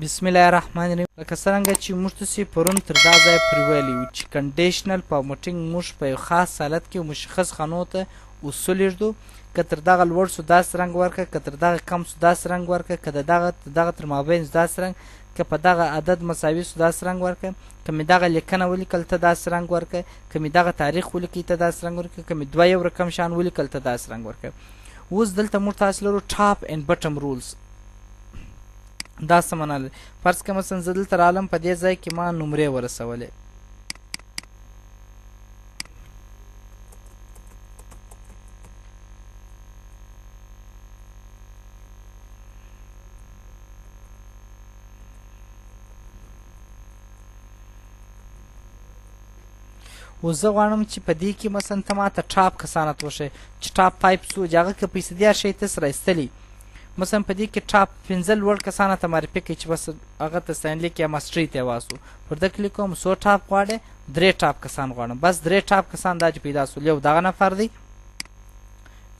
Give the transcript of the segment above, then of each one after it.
بسم الله الرحمن الرحیم. لکه څرنګه چې موږ تاسې پرون تر دا ځای پورې ویلي وو چې conditional formatting موږ په یو خاص حالت کې مشخص خانو ته اصول ږدو. که تر دغه لوړ سو داسې رنګ ورکه، که تر دغه کم سو داسې رنګ ورکه، که د دغه تر دغه تر مابین سو داسې رنګ، که په دغه عدد مساوي سو داسې رنګ ورکه، که مې دغه لیکنه ولیکل ته داسې رنګ ورکه، که مې دغه تاریخ ولیکي ته داسې رنګ ورکه، که مې دوه یو رقم شان ولیکل ته داسې رنګ ورکه. اوس دلته موږ تاسو لرو top and bottom rules. دا څه معنا لري؟ فرض که مثلا زه دلته رالم، په دې ځای کې ما نمرې ورسولې، اوس زه غواړم چې په دې کې مثلا ته ماته top کسان راته وښیې چې top five څو دي، هغه که فیصدي هر شی ته سره ایستلي. مثلا په دې کې top پنځه لوړ کسان راته معرفي کوي چې بس هغه ته ستاینلیک یا ماسټري ته یې واسو. پر ده کلیک کوم، څو top غواړې؟ درې top کسان غواړم. بس درې top کسان دا چې پیدا سول، یو دغه نفر دی،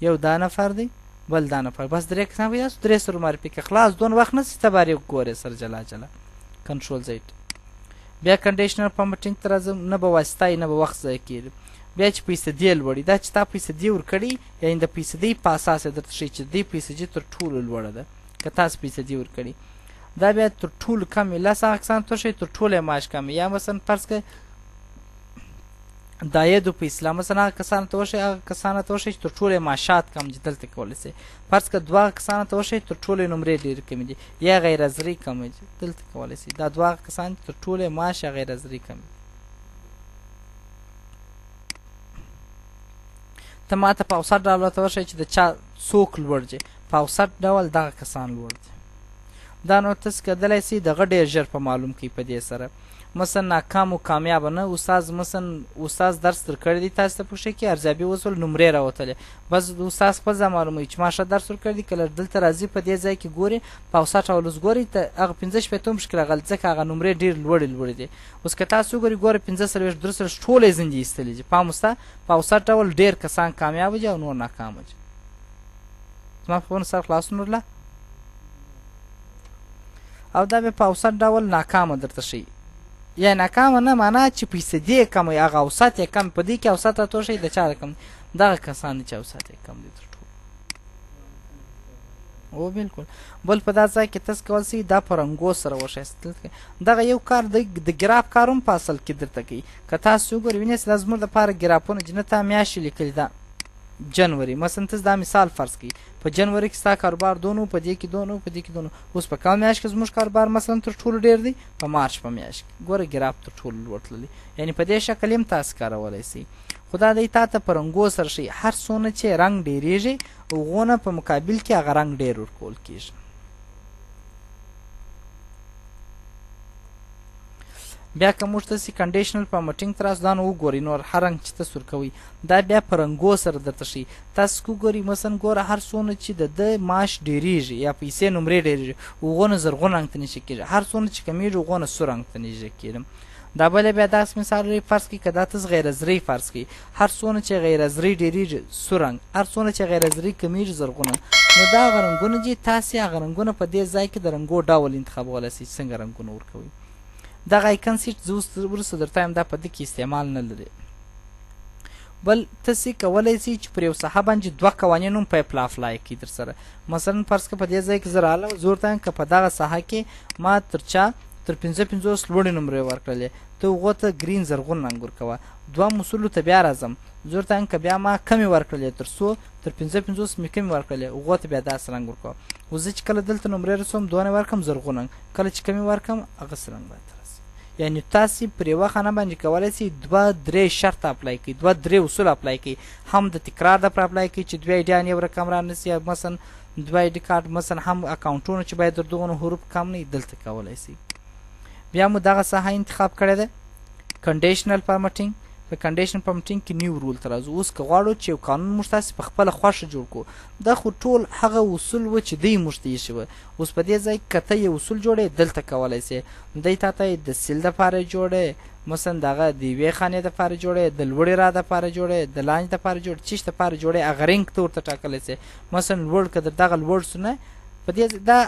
یو دا نفر دی، بل دا نفر، بس درې کسان پیدا سول، درې سره معرفي کړه. خلاص، دون وخت نه سي ته بارې ګورې سره جلا جلا. control Z. بیا conditional formatting ته راځم، نه به واسطه نه به وخت ضایع کېږي. بیا چې فیصدي لوړي، دا چې تا فیصدي ورکړي، یعنې د فیصدۍ په اساس یې درته ښیي چې د دې فیصدي تر ټولو لوړه ده. که تاسو فیصدي ورکړي، دا بیا تر ټولو کم وي، لس هغه کسان ته ښیي تر ټولو یې معاش کم وي. یا مثلا فرض کړئ د عایدو په اصطلاح مثلا هغه کسانو ته وښیي، هغه کسانو ته وښیي چې تر ټولو یې معاشات کم دي. دلته کولی سي فرض کړه دوه هغه کسانو ته وښیي تر ټولو یې نمرې ډېرې کمې دي یا غیر حاضرۍ کمې دي. دلته کولی سي دا دوه هغه کسان دي تر ټولو یې معاش یا غیر حاضرۍ کمې دي. ته ماته په اوسط ډول راته وښیه چې د چا څوک لوړ دي. په اوسط ډول دغه کسان لوړ دي. دا نو تاسو کېدلی سي دغه ډېر ژر په معلوم کوي په دې سره. مثلا ناکام او کامیاب نه، استاد مثلا استاد درس درکړی دی، تاسو ته پوښتنه کې ارزیابي وسول، نمرې راوتلې، بس استاد خپل ځان معلوموي چې ما ښه درس ورکړی دی. کله دلته راځي په دې ځای کې ګوري په اوسط ډول، اوس ګوري ته هغه 65 هم پکې راغلي، ځکه هغه نمرې ډېر لوړې لوړې دي. اوس که تاسو وګورئ، ګوره 45، 43 ټولې یې ځینې ایستلي دي. پام وسته، په اوسط ډول ډېر کسان کامیاب دي او نور ناکام دي. زما په سر خلاص نور او دا بیا په اوسط ډول ناکامه درته ښیي. یا ناکامه نه، معنا چې فیصدي یې کم وي، هغه اوسط یې کم. په دې کې اوسط راته وښیي د چا کم، دغه کسان دي چې اوسط یې کم دي تر ټولو. او بالکل بل په دا ځای کې تاسو کول سي دا په رنګو سره وښیاست. دغه یو کار د ګراف کار هم په اصل کې درته کوي. که تاسو وګورئ وینئ دا زموږ دپاره ګرافونه چې نه تا میاشتې لیکلې ده. جنوري مثلا ته دا مثال فرض کړئ، په جنوري کې ستا کاروبار دونه، په دې کې دونه، په دې کې دونه. اوس په کومه میاشت کې زموږ کاروبار مثلا تر ټولو ډېر دی؟ په مارچ په میاشت کې. ګوره ګراف تر ټولو لوړ تللی، یعنې په دې شکل هم تاسو کارولی سئ. خو دا دی تا ته په رنګو سره ښیي، هر څونه چې رنګ ډېرېږي هغونه په مقابل کې هغه رنګ ډېر ورکول کېږي. بیا که موږ تاسې conditional formatting ته راسو، دا نو وګورئ نور هر رنګ چې تاسو ورکوئ دا بیا په رنګو سره درته ښیي. تاسو که وګورئ مثلا ګوره هر څونه چې د ده معاش ډېرېږي یا پیسې نمرې ډېرېږي هغونه زرغون رنګ ته نږدې کېږي، هر څونه چې کمېږي هغونه سور رنګ ته نږدې کېږي. دا بله بیا داسې مثال لري، فرض کړئ که دا تاسو غیر حاضرۍ فرض کړئ، هر څونه چې غیر حاضرۍ ډېرېږي سور رنګ، هر څونه چې غیر حاضرۍ کمېږي زرغون رنګ. نو دا هغه رنګونه دي، تاسې هغه رنګونه په دې ځای کې د رنګو ډول انتخابولی سئ چې څنګه رنګونه ورکوئ. دغه icon set زه اوس وروسته درته وایم دا په ده کې استعمال نه لري. بل تاسې کولی سئ چې پر یو ساحه باندې دوه قوانین هم په apply کړئ در سره. مثلا فرض که په دې ځای کې زه رالم، زه ورته وایم که په دغه ساحه کې ما تر چا تر 55 لوړې نمرې ورکړلې، ته هغو ته green زرغون رنګ ورکوه. دوه اصولو ته بیا راځم، زه ورته وایم که بیا ما کمې ورکړلې، تر څو تر 55 مې کمې ورکړلې، هغو ته بیا داسې رنګ ورکوه. اوس زه چې کله دلته نمرې رسوم دونه ورکم زرغون رنګ، کله چې کمې ورکم هغه څه رنګ راته رسي. یعنی تاسې پر یوه خانه باندې کولی سئ دوه درې شرط apply کړئ، دوه درې اصول apply کړئ، هم د تکرار دپاره apply کړئ چې دوه ایډیان یو رقم را نه سي، مثلا دوه ID کارت، مثلا هم اکاونټونه چې باید در دغو حروف کم نه وي، دلته کولی سئ. بیا مو دغه ساحه انتخاب کړې ده، conditional formatting. په conditional formatting کې new rule ته راځو. اوس که غواړو چې یو قانون موږ تاسې په خپله خوښه جوړ کړو، دا خو ټول هغه اصول و چې دی موږ ته ایښي وه. اوس په دې ځای کې که ته یو اصول جوړې دلته کولی سې، دی تا ته د cell دپاره جوړې، مثلا دغه د یوې خانې دپاره جوړې، د لوړې را دپاره جوړې، د لاندې دپاره جوړې، چیش دپاره جوړې، هغه رنګ ته ورته ټاکلی سې. مثلا لوړ که در دغه لوړ سو نه په دې دا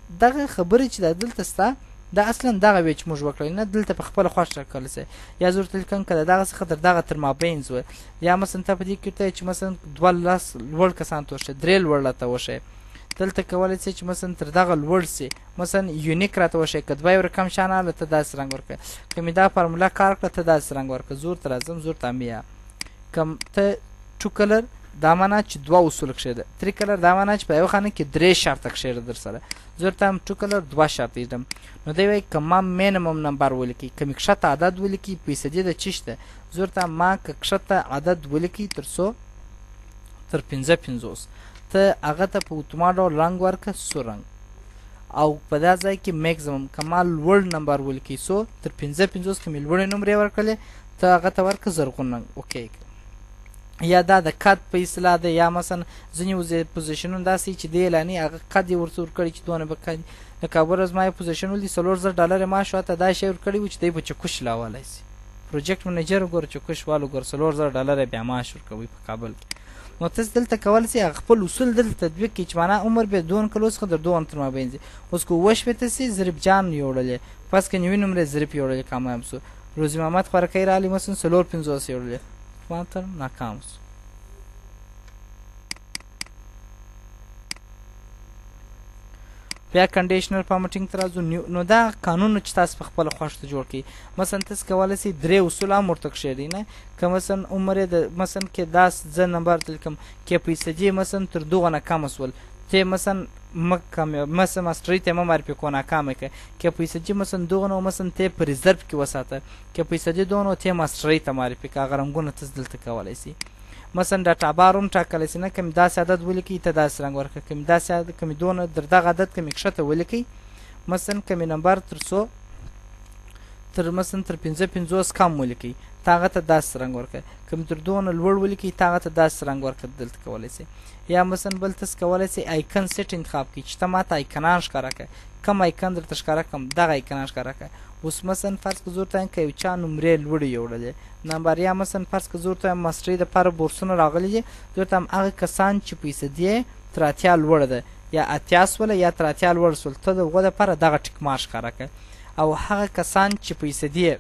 دغه خبرې چې دا دلته سته دا اصلا دغه وی چې موږ وکړل نه، دلته په خپله خوښه کړل سي. یا زه ورته لیکم که د دغه څخه تر دغه تر مابین وه، یا مثلا ته په دې کې ته چې مثلا 12 لوړ کسان ته وښیې، 3 لوړ راته وښیې. دلته کولی سي چې مثلا تر دغه لوړ سي، مثلا unique راته وښیې، که دوه یو رقم شان راغله ته داسې رنګ ورکړه، که مې دا فارموله کار کړه ته داسې رنګ ورکړه. زه ورته راځم، زه ورته یا که ته two color دا معنا چې دوه اصول کښېږده، three color دا معنا چې په یوه خانه کې درې شرطه کښېږده در سره. زه ورته هم two color دوه شرطه ایږدم. نو دی وایي که ما minimum نمبر ولیکي، که مې کښته عدد ولیکي فیصدي د چی شته، زه ورته ما که کښته عدد ولیکي تر څو تر 55، ته هغه ته په اتومات ډول رنګ ورکړه سور رنګ. او په دا ځای کې maximum که ما لوړ نمبر ولیکي څو تر 55 که مې لوړې نمرې ورکړلې ته هغه ته ورکړه زرغون رنګ. okay یا دا د قد په اصطلاح ده، یا مثلا ځینې position ونه داسې چې دی اعلاني هغه قد یې ورته ورکړی چې دونه به قد، لکه ورځ ما یې position ولید $4000 معاش ورته دا شی ورکړی و چې دی به چکش لاولی سي. project manager وګوره چکش وال وګوره $4000 بیا معاش ورکوي په کابل کې. نو تاسو دلته کولی سئ هغه خپل اصول دلته تطبیق کړئ چې معنا عمر به دون کلو څخه تر دون تر مابین ځي. اوس که 67 سي ظریف جان یوړلې، فرض که 90 نمرې ظریف یوړلې کامیاب سو، روزي محمد خورکی راغلی مثلا 54 یوړلې ماتر ناکام سو. بیا conditional formatting ته راځو. نو دا قانون چې تاسو په خپله خوښه ته جوړ کړئ. مثلا تاسو کولی سئ درې اصول هم ورته کښېږدئ، نه که مثلا عمر یې د مثلا کې دا زه نمبر ته لیکم کې فیصدي مثلا تر دغه نه کمه سول، ته مثلا مه کامیاب مثلا ماسټرۍ ته مه معرفي کوه ناکامه کړه، که فیصدي مثلا دغه نه مثلا ته په ریزرف کې وساته، که فیصدي دغه نه ته ماسټرۍ ته معرفي کړه. هغه رنګونه تاسو دلته کولی سئ. مثلا data bar هم ټاکلی سي، نه که مې داسې عدد ولیکئ ته داسې رنګ ورکړه، که مې داسې عدد که مې دونه در دغه عدد که مې کښته ولیکئ، مثلا که مې نمبر تر څو تر مثلا تر 55 کم ولیکئ ته هغه ته داسې رنګ ورکړه، که مې تر دونه لوړ ولیکئ ته هغه ته داسې رنګ ورکړه. دلته کولی سي. یا مثلا بل تاسو کولی سئ icon set انتخاب کړئ چې ته ماته icon ان ښکاره کړه، کوم icon درته ښکاره کړم دغه icon ان ښکاره کړه. اوس مثلا فرض که زه ورته وایم که یو چا نمرې لوړې یوړلې نمبر، یا مثلا فرض که زه ورته وایم ماسټرۍ دپاره بورسونه راغلي دي، زه ورته وایم هغه کسان چې فیصدي یې تر 80 لوړه ده یا 80 سوله یا تر 80 لوړ سول، ته د هغو دپاره دغه tick mark ښکاره کړه. او هغه کسان چې فیصدي یې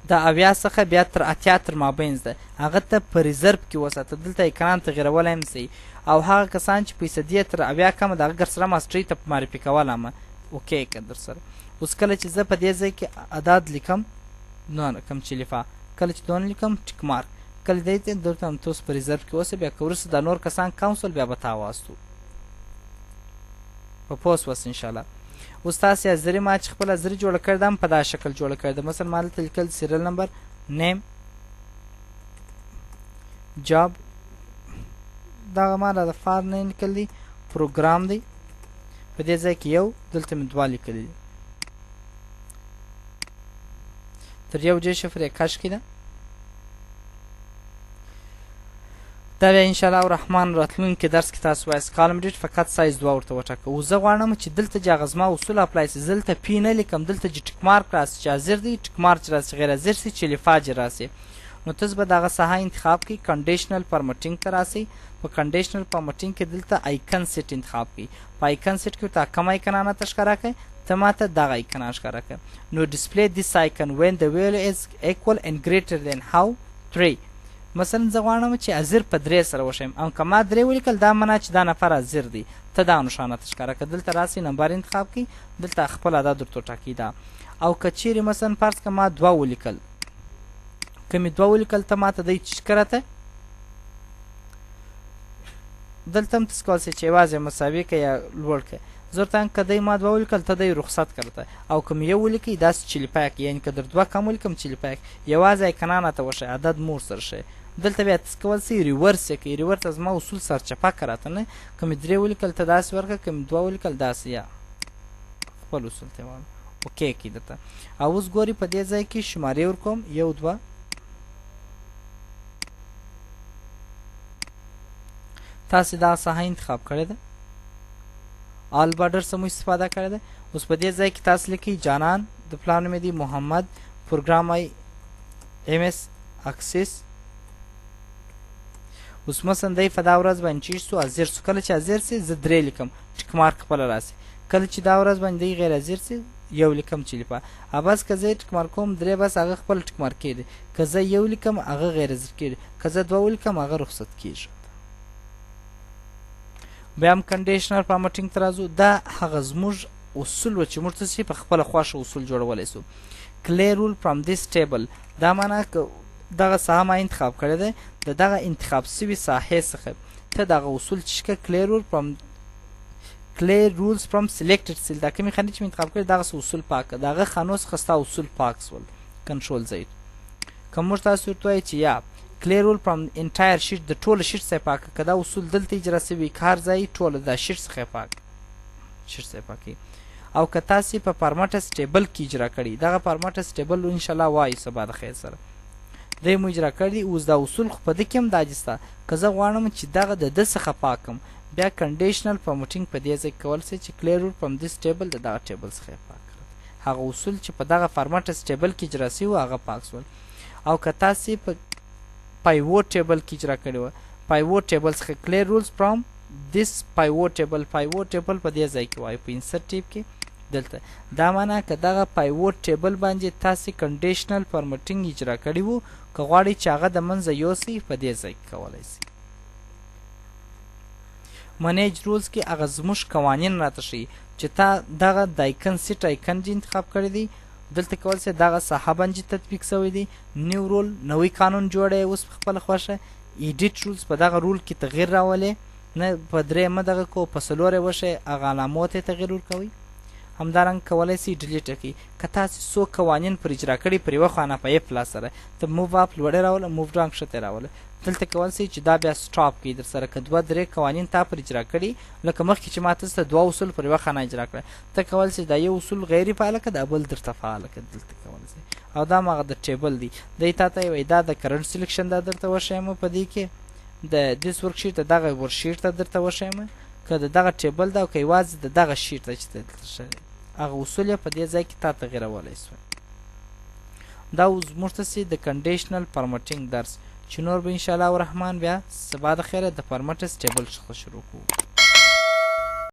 د 70 څخه بیا تر 80 تر مابینځ ده هغه ته په ریزرف کې وساته، دلته icon ان تغیرولی هم سئ. او هغه کسان چې فیصدي یې تر 70 کمه ده هغه ګرسره ماسټرۍ ته معرفي کوله مه okay که در سره. اوس کله چې زه په دې ځای کې عدد لیکم نو کوم چې لفا کله چې دونه لیکم tick mark کله دی ته درته هم تاسو په ریزرف کې اوسئ. بیا که وروسته دا نور کسان کم سول بیا به تا واستو په پوه سوست انشاءالله. اوس تاسې حاضري ما چې خپله حاضري جوړه کړې ده هم په دا شکل جوړه کړې ده. مثلا ما دلته لیکل serial number name job، دغه ما را د فار نه لیکل دی پروګرام دی په دې ځای کې یو، دلته مې دوه لیکلي دي تر یو جې شفر یې کش کړي ده. دا بیا انشاءالله الرحمن راتلونکي درس کې تاسو وایاست. column edit فقط سایز دوه ورته وټاکه. اوس زه غواړم چې دلته چې هغه زما اصول apply سي، زه دلته P نه لیکم، دلته چې tick mark راسي چې حاضر دی tick mark چې راسي، غیر حاضر سي چې لفاج راسي. نو تاسو به دغه ساحه انتخاب کړئ، conditional formatting ته راسئ. په conditional formatting کې دلته icon set انتخاب کړئ. په icon set کې ورته کوم icon انه ته ښکاره کړئ، ته ماته دغه icon ښکاره کړه. نو display this icon when the value is equal and greater than how 3. مثلا زه غواړم چې حاضر په 3 سره وښیم، او که ما 3 ولیکل دا معنا چې دا نفر حاضر دی، ته دا نښانه ته ښکاره کړه. دلته راسئ نمبر انتخاب کړئ، دلته خپل عدد درته وټاکئ دا. او که چیرې مثلا فرض که ما 2 ولیکل، که مې 2 ولیکل ته ماته دی چې کړه دلته هم تاسو کولی سئ چې یوازې مساوي که یا لوړ که. زه ورته وایم که دی ما 2 ولیکل ته دی رخصت کړه، او که مې 1 ولیکئ داسې چلیپا کړئ، یعنې که در 2 کم ولیکم چلیپا کړئ، یوازې icon ان راته وښیه عدد مور سره ښیه. دلته بیا تاسو کولی سئ reverse یې کړئ، reverse زما اصول سرچپه که راته نه، که مې 3 ولیکل ته داسې ورکړه، که مې 2 ولیکل داسې، یا خپل اصول ته وایم okay کړئ درته. او اوس ګورئ په دې ځای کې شمارې ورکوم 1 2 تاسې دا ساحه انتخاب کړې ده، all border څخه مو استفاده کړې ده. اوس په دې ځای کې تاسو لیکئ جانان، د پلان نوم یې دی محمد، پروګرام آی MS Access. اوس مثلا دی په دا ورځ باندې چې سو حاضر سو، کله چې حاضر سي زه 3 لیکم tick mark خپله راسي. کله چې دا ورځ باندې دی غیر حاضر سي یو لیکم چې لیپه بس که زه ټک مارک کوم درې، بس هغه خپل ټک مارک کېږي. که زه یو لیکم هغه غیر حاضر کېږي، که زه دوه ولیکم هغه رخصت کېږي. بیا هم conditional formatting ته راځو. دا هغه زموږ اصول و چې موږ څه په خپله خوښه اصول جوړولی سو. Clear rule from this table، دا معنا که دغه ساحه ما انتخاب کړې ده، د دغه انتخاب سوي ساحې څخه ته دغه اصول چې که clear rules from selected cell، دا کومې خانې چې مې انتخاب کړې دغه اصول پاک، د هغه خانو څخه ستا اصول پاک سول. Control Z. که موږ تاسو ورته وایو چې یا clear rule from entire sheet، د ټول sheet څخه پاک که دا اصول دلته اجرا سوي که هر ځای ټول دا sheet څخه پاک، sheet څخه پاکوي. او که تاسې په formatters table کې اجرا کړي، دغه formatters table انشاءالله وایو سبا د خیر سره دی مو اجرا کړي. اوس دا اصول خو په ده کې هم دا دي سته. که زه غواړم چې دغه د ده څخه پاک کړم، بیا conditional formatting په دې ځای کې کول سي چې clear rule from this table، د دغه table څخه یې پاک کړل. هغه اصول چې په دغه formatters table کې اجرا سوي وو هغه پاک سول. او که تاسې په pivot table کې اجرا کړې وه، pivot table څخه clear rules from this pivot table، pivot table په دې ځای کې وایو په insert tab کې دلته. دا معنا که دغه pivot table باندې تاسې conditional formatting اجرا کړي وو، که غواړئ چې هغه د منځه یوسئ په دې ځای کې کولی سئ. Manage rules کې هغه زموږ قوانین راته ښیي چې تا دغه د icon set icon چې انتخاب کړی دی، دلته کول سي دغه ساحه باندې تطبیق سوی دی. New rule، نوی قانون جوړی اوس په خپله خوښه. Edit rules، په دغه rule کې تغییر راولې، نه په درې مه دغه کو، په څلور یې وښیې، هغه علامو ته تغییر ورکوي. همدارنګه کولی سئ delete یې کړئ. که تاسې څو قوانین پر اجرا کړي پر یوه خانه په F لاس سره ته move up لوړې راوله، move down کښته یې راوله، دلته کول سئ چې دا بیا stop کړئ در سره. که دوه درې قوانین تا پر اجرا کړي، لکه مخکې چې ما تاسو ته دوه اصول پر یوه خانه اجرا کړه، ته کول سئ دا یو اصول غیر فعاله که دا بل درته فعاله که دلته کول سئ. او دا هماغه د table دی، دی تا ته وایي دا د current selection دا درته وښیم، په دې کې د this worksheet د دغه worksheet ته درته وښیم، که د دغه table ده او که یوازې د دغه sheet ده چې دلته ښیي، هغه اصول یې په دې ځای کې تا تغیرولی سوی. دا اوس موږ ته سي د conditional formatting درس چې نور به انشاءالله الرحمن بیا سبا د خیره د formatters table څخه شروع کوو.